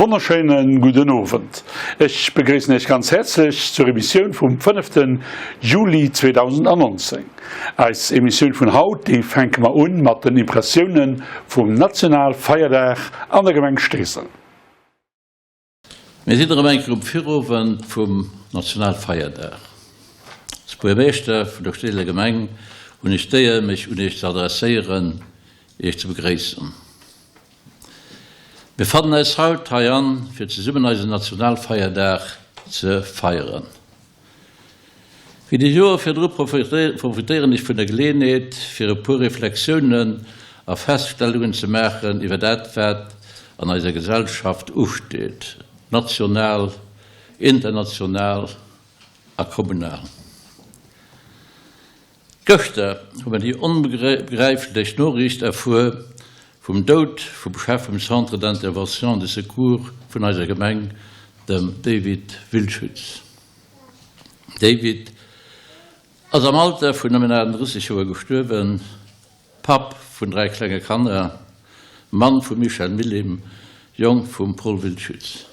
Wonnerschéine gudden Owend. Ech begréissen Iech ganz häerzlech zur Emissioun vum fënneften Juli 2019. Eis Emissioun vun haut, déi fänke mer un mat den Impressioune vum Nationalfeierdag an der Gemeng Steesel. Mir sinn erëm eng Kéier um Virowend vum Nationalfeierdag. Als Buergermeeschter vun der Steeseler Gemeng hunn ech d'Éier, mech un Iech ze adresséieren, Iech ze begréissen. Mir fannen eis haut hei an, fir zesummen eisen Nationalfeierdag ze feieren. Wéi déi Joer virdru profitéieren ech vun der Geleeënheet, fir e puer Reflexiounen a Feststellungen ze maachen iwwer dat, wat an eiser Gesellschaft usteet, national, international a kommunal. Gëschter hu mer déi onbegräiflech Noriicht erfuer vum Doud vum Chef vum Centre d'intervention de secours vun eiser Gemeng, dem David Wildschütz. David ass am Alter vun nëmmen 38 Joer gestuerwen, Papp vun 3 klenge Kanner, Mann vum Michèle Millim, Jong vum Paul Wildschütz.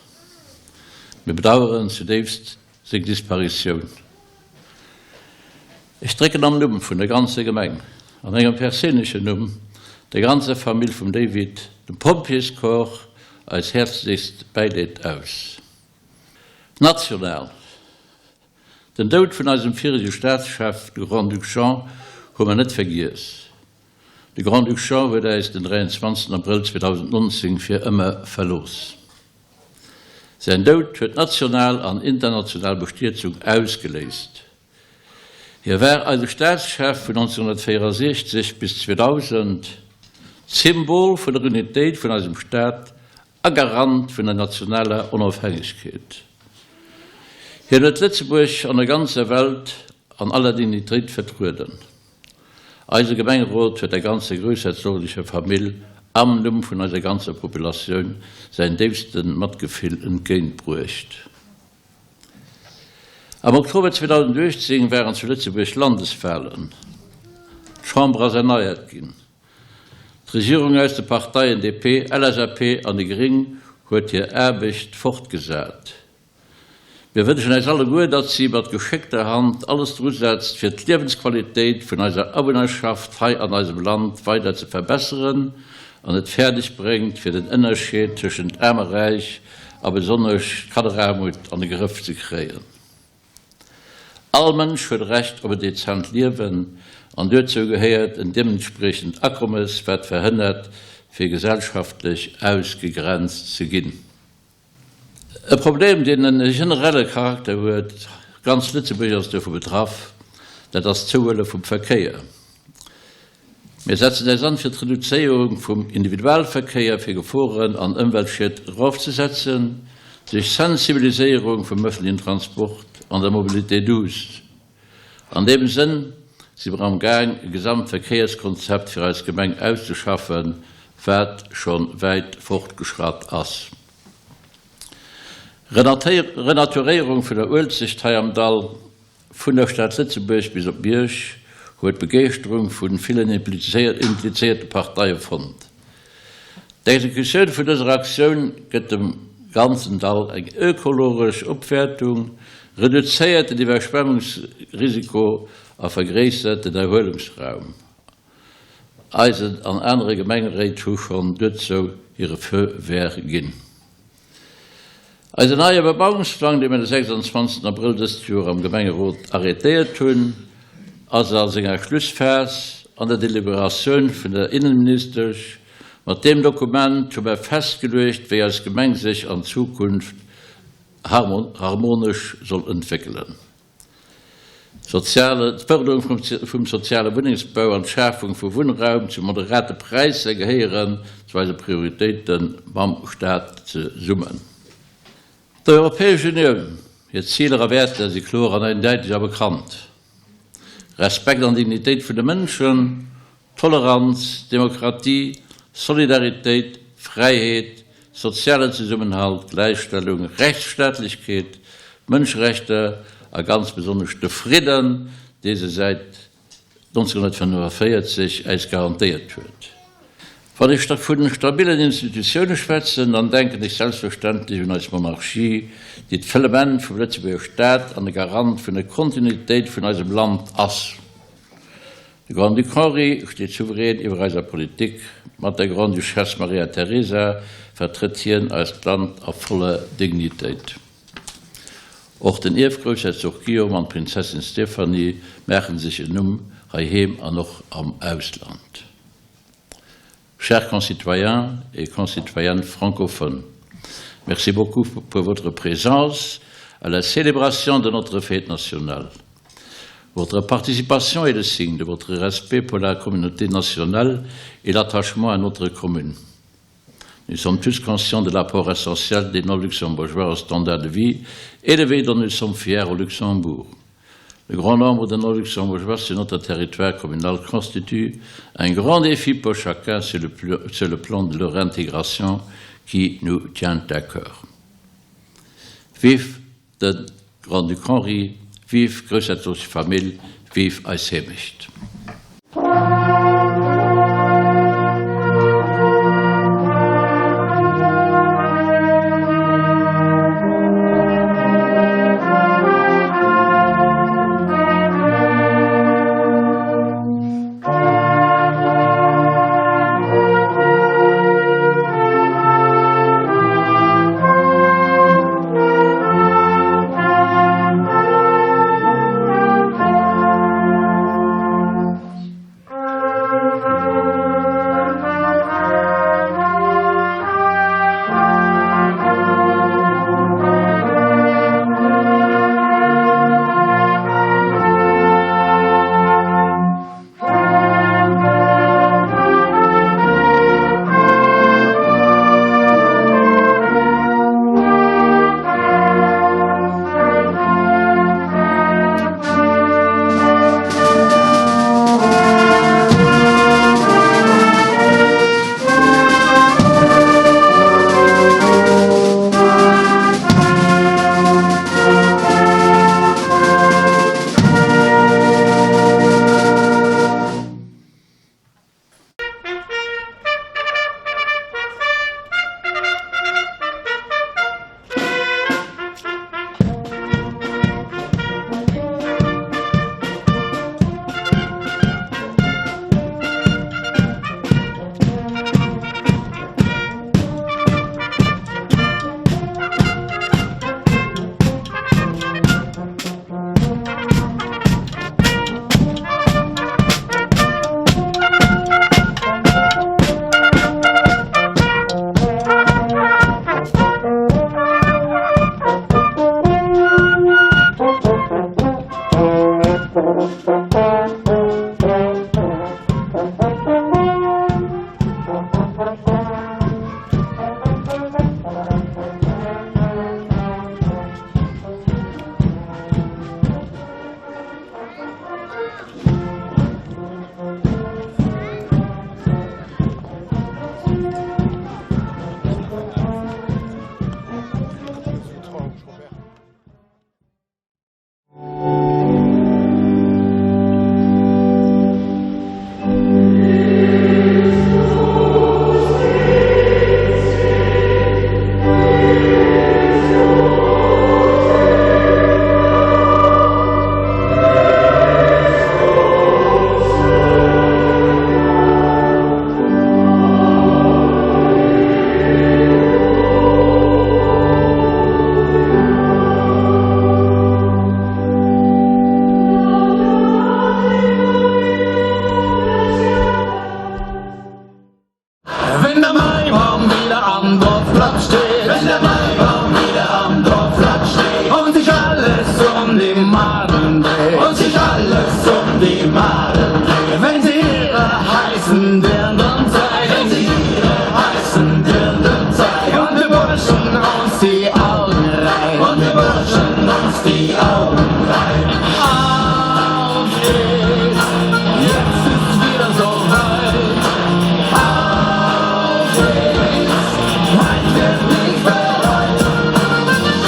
Mir bedaueren zudéifst seng Disparitioun. Ech drécken am Numm vun der ganzer Gemeng an mengem perséinlechen Numm der ganzer Famill vum David, dem Pompjeescorps eis häerzlechst Bäileed aus. National. Den Doud vun eisem virege Staatschef, de Grand-Duc Jean, hu mer net vergiess. De Grand-Duc Jean huet äis den 23 Abrëll 2019 fir ëmmer verlooss. Säin Doud huet national an international Bestierzung ausgeléist. Hie war eise Staatschef vun 1964 bis 2000, d'Symbol vun der Unitéit vun eisem Staat a Garant vun der nationaler Onofhängegkeet. Hien huet Lëtzebuerg an der ganzer Welt an aller Dignitéit vertrueden. Eise Gemengerot huet der ganzer groussherzoglecher Famill am Numm vun eiser ganzer Populatioun säin déifste Matgefill entgéint bruecht. Am Oktober 2018 waren zu Lëtzebuerg Landeswahlen. D'Chamber ass erneiert ginn. D'Regierung aus de Parteien DP, LSAP an déi Gréng huet hir Aarbecht fortgesat. Mir wënschen äis alleguer, datt si mat geschéckter Hand alles drusetzt, fir d'Liewensqualitéit vun eiser Awunnerschaft hei an eisem Land weider ze verbesseren an et fäerdeg bréngt, fir den Ënnerscheed tëschent Aarm a Räich a besonnesch d'Kanneraarmut an de Grëff ze kréien. All Mënsch huet Recht op en dezent Liewen an duerzou gehéiert en deementspriechend Akommes, wat verhënnert, fir gesellschaftlech ausgegrenzt ze ginn. E Problem, deen e generelle Charakter huet, ganz Lëtzebuerg ass dovu betraff, dat ass d'Zouhuele vum Verkéier. Mir setzen äis an, fir d'Reduzéierung vum Individualverkéier fir Geforen an Ëmweltschied erofzesetzen, duerch Sensibiliséierung vum ëffentlechen Transport an der Mobilité douce. An deem Sënn si mer am Gaang, e Gesamtverkéierskonzept fir eis Gemeng auszeschaffen, wat scho wäit fortgeschratt ass. Renaturéierung vun der Uelzecht hei am Dall. Vun der Stad Lëtzebuerg bis op Miersch huet d'Begeeschterung vu villen implizéierte Parteie fonnt. D'Exekutioun vun dëser Aktioun gëtt dem ganzen Dall eng ökologesch Opwäertung, reduzéiert den Iwwerschwemmungsrisiko a vergréissert den Erhuelungsraum. Eisen an anere Gemengeréit hu schonn duerzou hire Feu vert ginn. Eisen neie Bebauungsplang, dee mir de 26 Abrëll dëst Joer am Gemengerot arrêtéiert hunn, ass a senger Schlussphas an der Deliberatioun vun der Innenministesch. Mat deem Dokument hu mer festgeluecht, wéi eis Gemeng sech an Zukunft harmonesch soll entwéckelen. D'Fërderung vum soziale Wunnengsbau an d'Schafung vu Wunnraum zu moderate Präisser gehéieren zu eise Prioritéite mam Staat zesummen. D'Europäesch Unioun, hir Ziler a Wäerter si kloer an eindäiteg a bekannt, Respekt an Dignitéit vun de Mënschen, Toleranz, Demokratie, Solidaritéit, Fräiheet, sozialen Zesummenhalt, Gläichstellung, Rechtsstaatlechkeet, Mënscherechter a ganz besonnesch de Fridden, dee se säit 1945 äis garantéiert huet. Wann ech da vun stabilen Institutioune schwätzen, dann denken ech selbstverständlech un eis Monarchie, déi d'Fëllement vum Lëtzebuerger Staat an de Garant vun der Kontinuitéit vun eisem Land ass. De Grand-Duc Henri steet souverän iwwer eiser Politik. Mat der Grande-Duchesse Maria Teresa vertrëtt hien eist Land a voller Dignitéit. Och den Ierfgroussherzog Guillaume an d'Prinzessin Stéphanie maachen sech en Numm heiheem an och am Ausland. Chers concitoyens et concitoyennes francophones, merci beaucoup pour votre présence à la célébration de notre fête nationale. Votre participation est le signe de votre respect pour la communauté nationale et l'attachement à notre commune. Nous sommes tous conscients de l'apport essentiel des non-luxembourgeois au standard de vie élevé dont nous sommes fiers au Luxembourg. Le grand nombre de non-luxembourgeois sur notre territoire communal constitue un grand défi pour chacun sur le, sur le plan de leur intégration qui nous tient à cœur. Vive de Grand-Duc Henri, vive d'groussherzogleche Famill, vive eis Heemecht! Wenn der Maibaum wieder am Dorfplatz steht, wenn der Maibaum wieder am Dorfplatz steht und sich alles um die Madeln dreht, und sich alles um die Madeln dreht, wenn sie ihre heißen Dirndln zeigt, wenn sie ihre heißen Dirndln zeigt und die Burschen uns die Augen reiben, und die Burschen uns die Augen reiben. Auf geht's, jetzt ist's wieder so weit. Auf geht's, heut wird nicht bereut.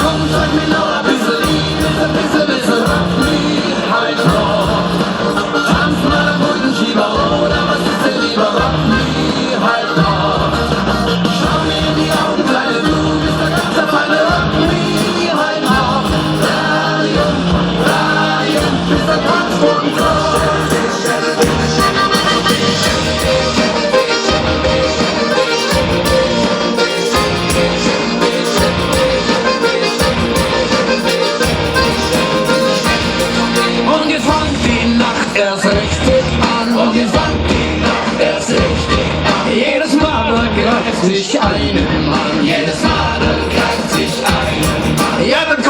Komm, zeig mir noch a bissel Liebe, a bissel, bissel rock mich heut noch. Tanz mal am ruhigen Schieber oder was ist dir lieber, rock mich heut noch.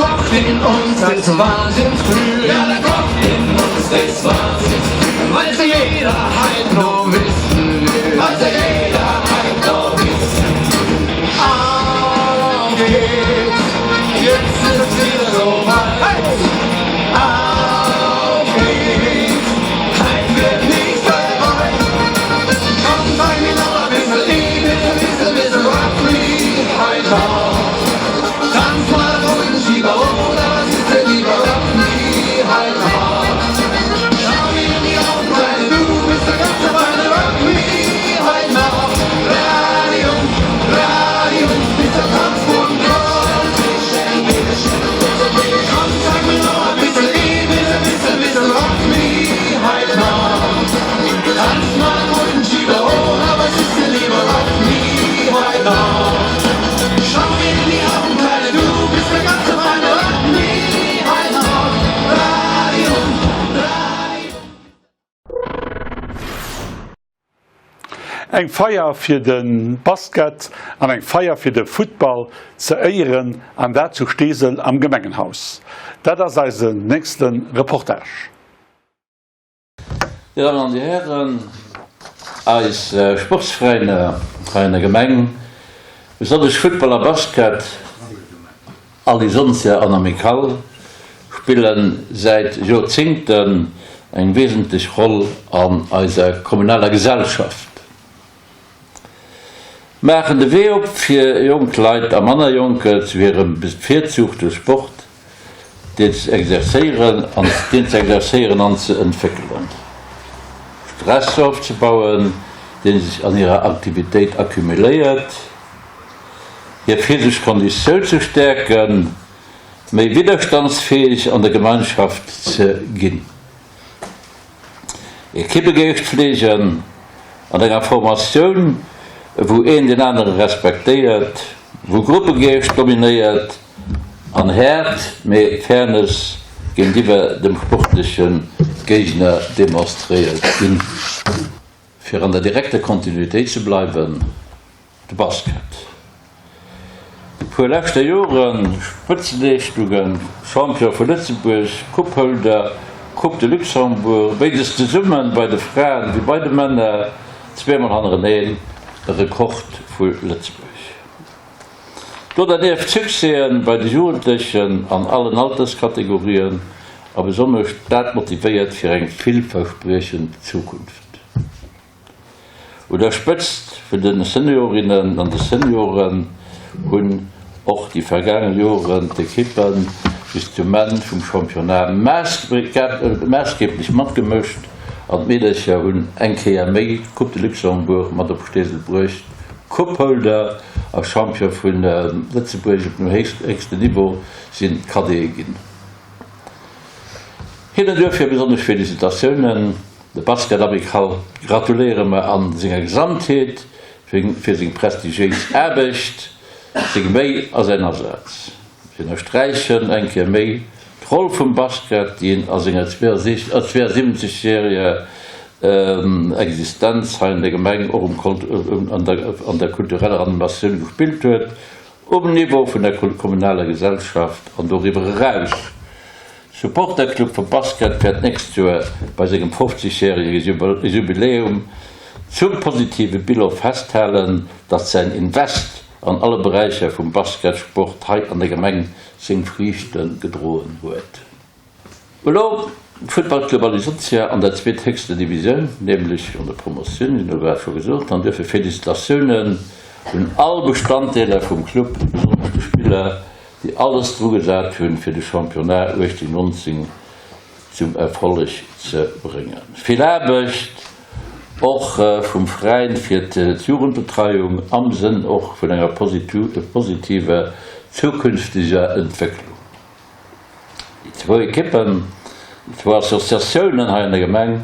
kocht in uns des Wahnsinns Glüh. Ja, da kocht in uns des Wahnsinns Glüh. Weil's ja jeder heit no wissen will. Weil's ja jeder heit no wissen will. Auf geht's, jetzt ist's wieder so weit. Auf geht's, heit wird nicht vorbei. Komm, zeig mir noch a bissel, eh bissel, bissel, bissel, rock mich heit noch. Tanz mal Rundschieber oder was ist dir lieber, rock mich heit noch. Schau mir in die Augen, Kleine, du bist der ganze Feine, rock mich heit noch. Radium, Radium, bis der Tanzboden kommt. Komm, zeig mir noch a bissel, eh bissel, bissel, bissel, rock mich heit noch. Tanz mal Rundschieber oder was ist dir lieber, rock mich heit noch. Schau mir in die Augen, Kleine, du bist der ganze Feine, rock mich heit noch. Radium, Radium. Eng Feier fir de Basket an eng Feier fir de Futtball ze éieren, an dat zu Steesel am Gemengenhaus. Dat ass eisen nächste Reportage. Dir Dammen an Dir Hären, eis Sportsveräiner hei an der Gemeng, besonnesch Futtball a Basket, Alisontia an Amicale, spille säit Joerzéngten eng wesentlech Roll an eiser kommunaler Gesellschaft, maachen de Wee op fir jonk Leit a manner Jonker zu hirem bevirzuchte Sport deen ze exerzéieren an deen ze exerzéieren an ze entwéckelen, Stress ofzebauen, deen sech an hirer Aktivitéit accumuléiert, hir physesch Konditioun ze stäerken, méi widderstandsfäeg an der Gemeinschaft ze ginn. Ekippegeescht fleegen, an enger Formatioun, wou een deen anere respektéiert, wou Gruppegeescht dominéiert an Häert, mee Fairness géintiwwer dem sportleche Géigner demonstréiert ginn. Fir an der direkter Kontinuitéit ze bleiwen, De Basket. Déi puer leschter Joren, Spëtzeleeschtungen, Champion vu Lëtzebuerg, Coupeholder, Coupe de Luxembourg, béides zesummen, bei de Fraen wéi bei de Männer, zweemol hannereneen e Rekord vu Lëtzebuerg. Do dernieft Succèsen bei de Jugendlechen an allen Alterskategorien a besonnesch dat motivéiert fir eng villverspriechend Zukunft. Un der Spëtzt vun de Seniorinnen an de Senioren hunn och déi vergaange Joren d'Ekippe bis zum Enn vum Championnat maassgeeblech matgemëscht an d'Meedercher hunn eng Kéier méi d'Coupe de Luxembourg mat op Steesel bruecht. Coupeholder a Champion vu Lëtzebuerg op dem héchsten Niveau sinn d'Cadete ginn. Hinnen duerfir besonnesch Felicitatiounen. De Basket Amicale gratuléiere mer an senger Gesamtheet fir seng prestigiéis Aarbecht, seng Méi a säin Asaz. Fir ënnersträichen eng Kéier méi d'Roll vum Basket, déi en a senger 72 järeger Existenz hei an der Gemeng och an der kultureller Animatioun gespillt huet, um Niveau vun der kommunaler Gesellschaft an doriwwer eraus. Supporterclub vu Basket wäert d'nächst Joer bei sengem 50 järege Jubiläum zum positive Bilan festhalen, datt säin Invest an alle Beräicher vum Basketsport hei an der Gemeng seng Friichte gedroen huet. Elo Futtballclub Alisozia an der zweethéchster Divisioun, nämlech an der Promotioun, wéi elo grad scho gesot, an duerfir Félicitatiounen un all Bestanddeeler vum Club, besonnesch de Spiller, déi alles dru gesat hunn, fir de Championnat 18, 19 zum Erfolleg ze bréngen. Vill Aarbecht och vum Veräin fir d'Jugendbetreiung am Sënn och vun enger positiver zukünfteger Entwécklung. Déi zwou Ekippen, déi zwou Associatiounen hei an der Gemeng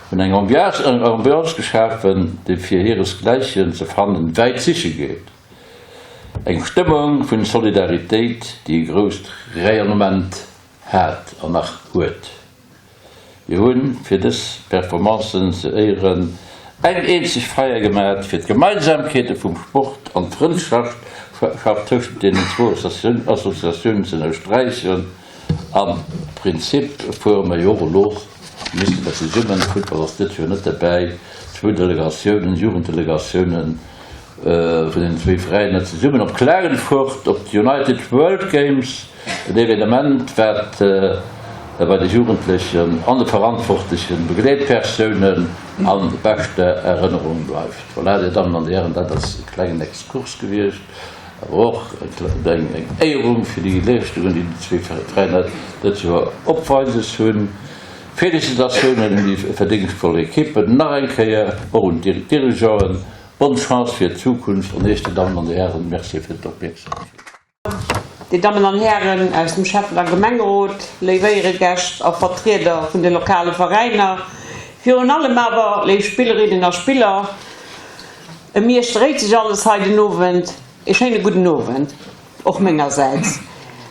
hunn eng Ambiance geschafen, déi fir hiresgläichen ze fannen wäit siche geet. Eng Stëmmung vun Solidaritéit, déi e grousst Rayonnement hat an nach huet. Mir hunn, fir dës Performancen ze éieren, eng eenzeg Feier gemat, fir d'Gemeinsamkeete vum Sport an d'Frëndschaft. Frëndschaft tëschent deenen zwou Associatiounen ze ënnersträichen. Am Prinzip fuere mer jo och elo, misste mer zesummen, Futtball ass dëst Joer net derbäi, zwou Delegatiounen, Jugenddelegatiounen vun den zwéi Veräiner zesummen op Klagenfurt op d'United World Games, en Evenement wat bei de Jugendlechen an de verantwortleche Begleetpersounen a beschter Erënnerung bleift. Voilà, Dir Dammen an Dir Hären, dat ass e klengen Exkurs gewiescht, awer och eng Éierung fir déi Leeschtungen, déi déi zwéi Veräiner dëst Joer opweises hunn. Félicitatiounen un déi verdéngschtvoll Ekippen, nach eng Kéier och un d'Dirigeanten. Bonne Chance fir d'Zukunft an Iech, Dir Dammen an Dir Hären, Merci fir d'Opmierksamkeet. Dir Dammen an Hären aus dem Schäffen a Gemengerot, léif Éieregäscht a Vertrieder vun de lokale Veräiner, virun allem awer léif Spillerinnen a Spiller, ëm Iech dréit sech alles hei den Owend. Ee schéine gudden Owend och mengersäits.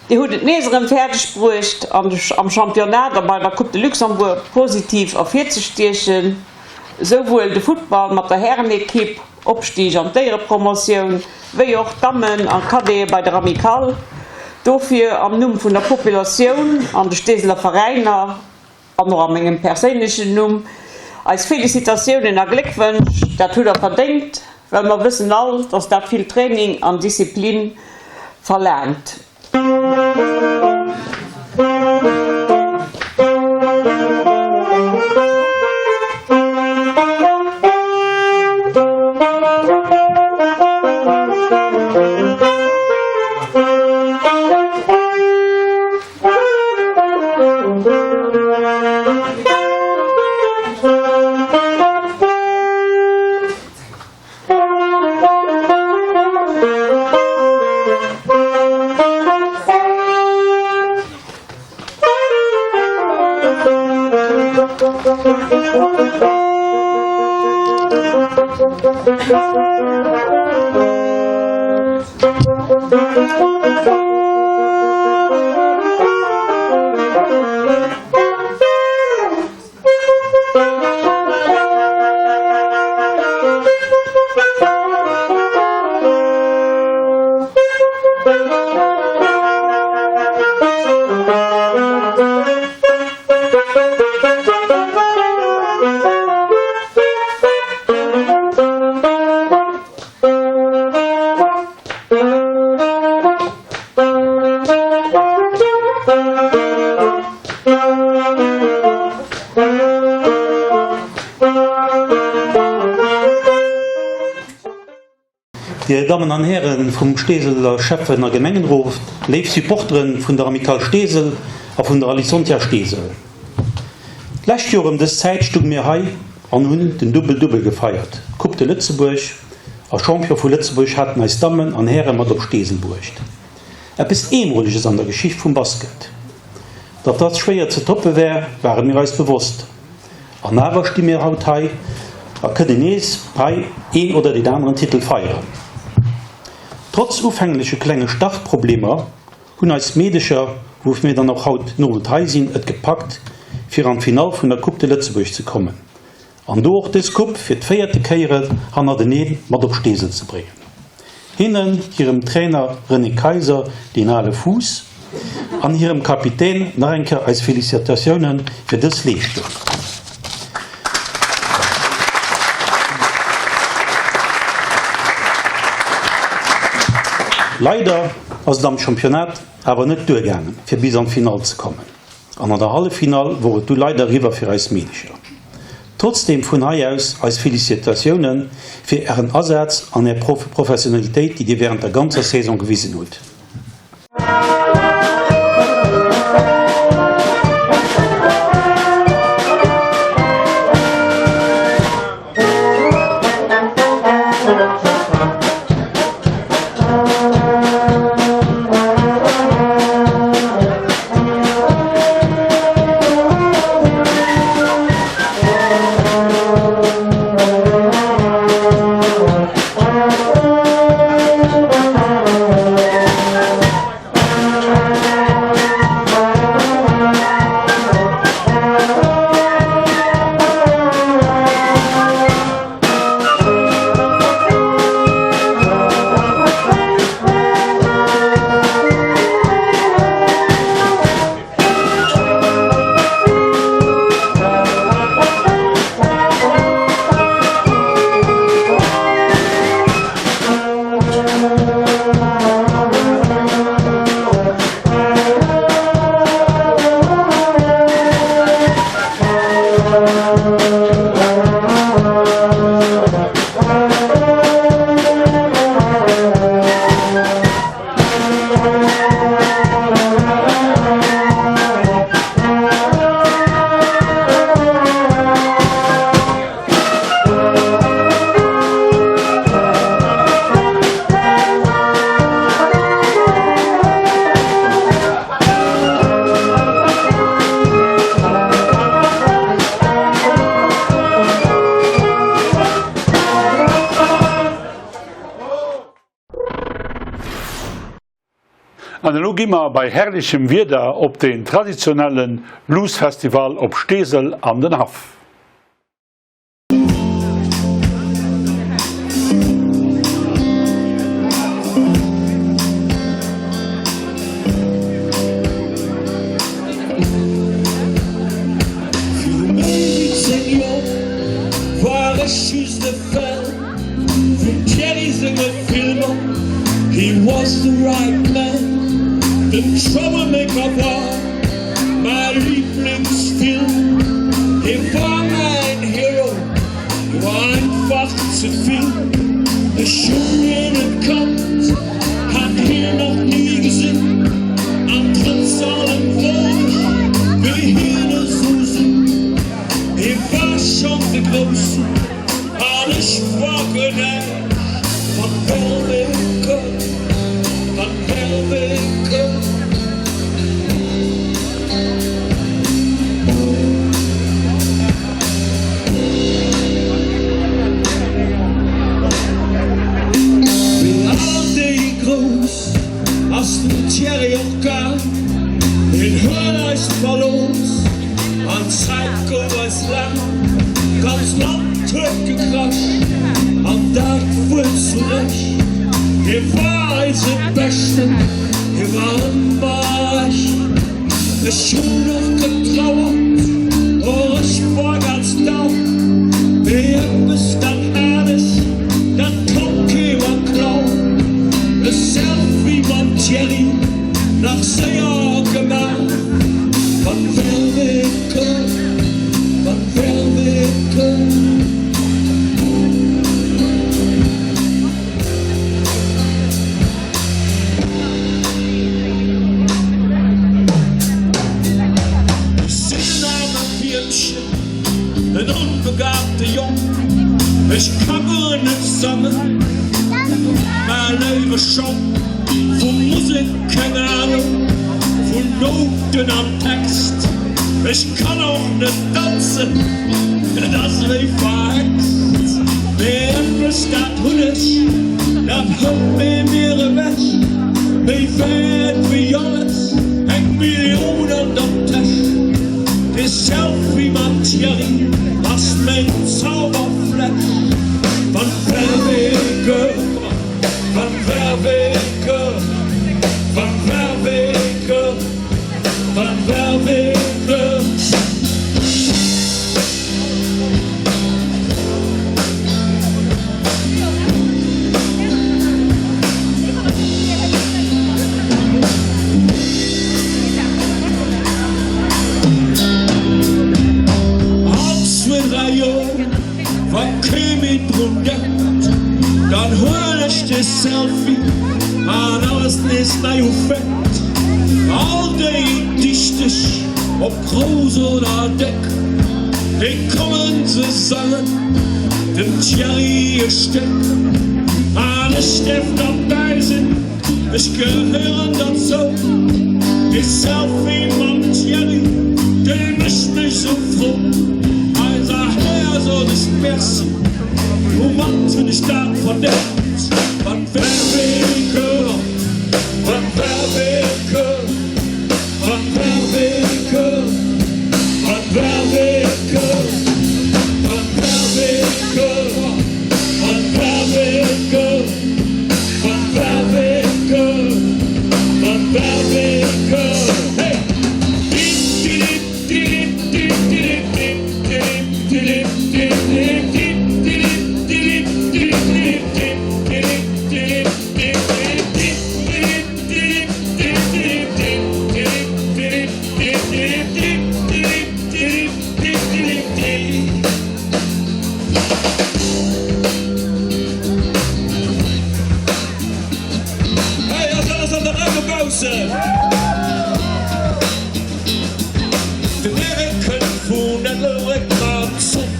Dir hutt et nees erëm fäerdeg bruecht am Championnat a bei der Coupe de Luxembourg positiv ervirzestiechen. Esouwuel de Futtball mat der Härenekipp, Opstig an d'Éierepromotioun, wéi och d'Dammen an d'Cadete bei der Amicale. Dofir am Numm vun der Populatioun an de Steeseler Veräiner an och a mengem perséinlechen Numm eis Félicitatiounen a Gléckwënsch. Dat hutt der verdéngt, well mer wëssen all, dass dat vill Training an Disziplin verlaangt. Dir Dammen an Hären vum Steeseler Schäffen a Gemengenrot, léif Supporteren vun der Amicale Steesel a vun der Alissontia Steesel. D'lescht Joer ëm dës Zäit stunge mir hei an hunn den Double Double gefeiert, Coupe de Lëtzebuerg a Champion vu Lëtzebuerg haten eis Dammen an Häre mat op Steesel bruecht. Eppes Eemoleges an der Geschicht vum Basket. Datt dat schwéier ze toppe wär, ware mir eis bewosst. An awer sti mir haut hei a kënnen nees hei een oder deen aneren Titel feieren. Trotz ufängleche klenge Startproblemer hunn eis Meedecher, woufir mir dann och haut den Owend hei sinn, et gepackt, fir an d'Finall vun der Coupe de Lëtzebuerg ze kommen. An do och dës Coupe fir d'véierte Kéiere hannertenee mat op Steesel ze bréngen. Hinnen, hirem Trainer René Kaiser, deen ale Fuuss, an hirem Kapitän nach eng Kéier eis Felicitatioune fir dës Leeschtung. Leider ass et am Championnat awer net duergaangen, fir bis an d'Finall ze kommen. An an der Halleffinall wor et du leider eriwwer fir eis Meedecher. Trotzdem vun hei aus eis Felicitatioune fir ären Asaz an är Professionalitéit déi dir während der ganzer Saison gewisen hutt. gi mer bei herrlechem Wieder op den traditionelle Bluesfestival op Steesel an den Haff. Viru méi wéi 10 Joer war ech just e Fan vum Thierry senge Filmer, He was the right man, den Troublemaker war mäi Liiblingsfilm, hie war mäin Hero. War einfach ze vill. Ech hunn hien net kannt, hat hien nach ni gesinn. An trotz allem wollt ech wéi hien esou sinn. Hie war schonn de Groussen an ech war guer näischt. Van Werweke, van Werweke. Wéi all déi Grouss ass den Thierry och gaang. Hien huet eis verlooss an d'Zäit gouf eis laang. D'ganz Land huet gekrasch an dat wuel zu Recht. Hie war eise Beschten, hie war ëmmer echt. Ech hunn och getrauert, och ech war ganz down, mee eppes dat hat ech, dat konnt kee mer klauen, e Selfie mam Thierry, nach séier gemaach, Van Wermeke, Van Wermeke. Ech sinn en aarme Wiermchen, en onbegaabte Jong, ech ka guer net sangen, mä léiwe Schong. Vu Musek keng Anung, vun Nouten an Text, ech kann och net danzen, et ass wéi verhext. Mee eppes dat hunn ech, Dat hëlt mee mir ewech, méi wäert wéi alles, eng Millioun an der Täsch. Dee Selfie mam Thierry ass meng Zauberfläsch. Van Werweke, van Werweke, van Werweke, van Werweke. All zwee, dräi Joer, wa kee méi drun denkt, dann huel ech de Selfie an alles nees nei ufänkt. All déi Dichteg Ob grouss oder déck, déi kommen se sangen dem Thierry e Stéck. An ech däerf derbäi sinn, ech gehéieren derzou. Dee Selfie mam Thierry, dee mécht mech sou frou. Eiser Här sot ech Merci, domat hunn ech dat verdéngt. Wat wär wéi Kër, wat wär wéi Kër. Van Werweke, van Werweke, van Werweke, van Werweke, van Werweke, van Werweke, hey! Hey, ass alles an der Rei dobaussen? Den Eric kënnt vun Ettelbréck mam Zuch.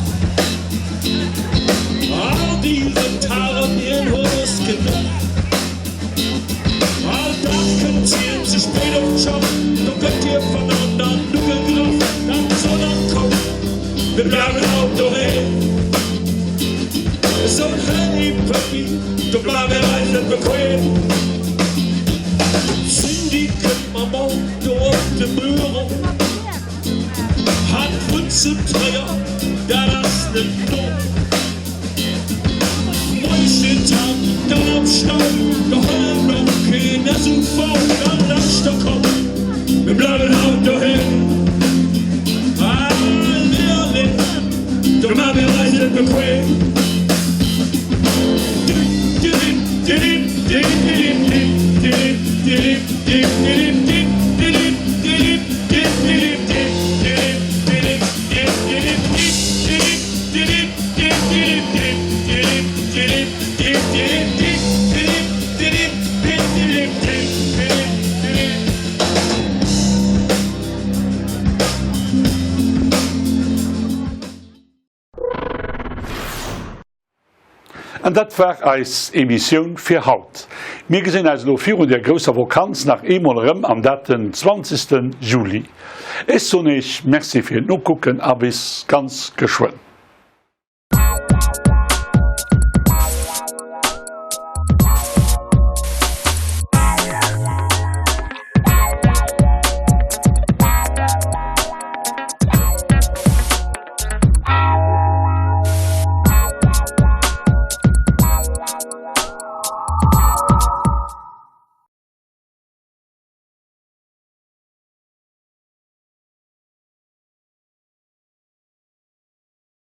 All déi Retarden, hien huet es genuch. All Dag kënnt hien ze spéit op d'Schaff, do gëtt hie van anern ugegraff. Dat sot am Kopp, mir bleiwen haut doheem. Esou hey Pëppi, do bleiwe mir eis net bequem. D'Cindy kënnt. Büro. Hat wunnt zu Tréier, dat ass net no. Moies den Tram, dann am Stau, geholl och keen SUV, dann lauschter komm, mir bleiwen haut doheem. Allez, allez, do maa mir eis et bequem. An dat war eis Emissioun fir haut. Mir gesinn eis elo virun der grousser Vokanz nach eemol erëm, an dat den 20. Juli. Ech soen Iech Merci fir d'Nokucken a bis ganz geschwënn.